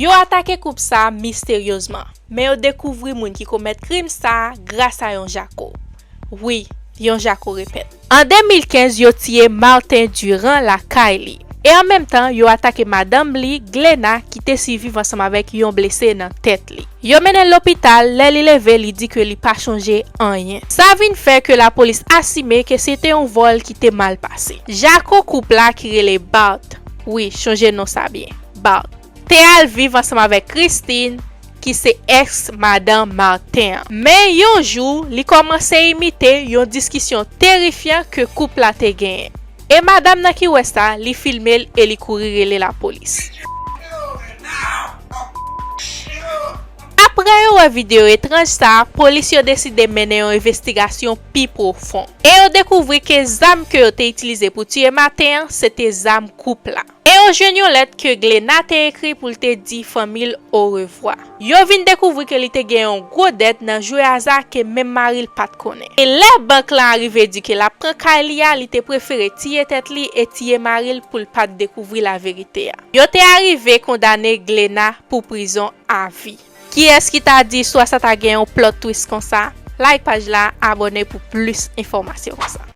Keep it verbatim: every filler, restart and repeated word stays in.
Yo atake koup sa a misteryezman, men yo dekouvri moun ki komèt krim sa a gras a yon jako. Wi, yon jako repèt. An de mil kenz, yo tiye Martin Durand lakay li. E an menm tan, yo atake madanm li, Glena, ki te siviv ansanm avèk yon blese nan tèt li. Yo mennen l lopital, lè li leve, li di ke li pa chonje anyen. Sa vin fè ke lapolis asime ke se te yon vòl ki te mal pase. Jako koup la ki rele Bart, wi, chonje non sa byen, Bart, te al viv ansanm avèk Christine, ki se èks madan Martin an. Men yon jou, li kòmanse imite yon diskisyon terifyan ke koup la te genyen. E madanm nan ki wè sa, li filme l e li kouri rele lapolis. Apre yo wè videyo etranj sa a, polis yo deside mennen yon envestigasyon pi pwofon. E yo dekouvri ke zam ke yo te itilize pou tiye Martin an, se te zam koup la. E yo jwenn yon lèt ke Glena te ekri pou l te di fanmi l orevwa. Yo vin dekouvri ke li te gen yon gwo dèt nan jwe aza ke menm mari l pa t konnen. E lè bank lan arive di ke l ap pran kay li a, li te prefere tiye tèt li e tiye mari l pou l pa t dekouvri laverite a. Yo te arive kondane Glena pou prizon avi. Kiyès ki ta di istwa sa ta gen yon plot twist konsa? Like paj la, abòne pou plis enfòmasyon konsa.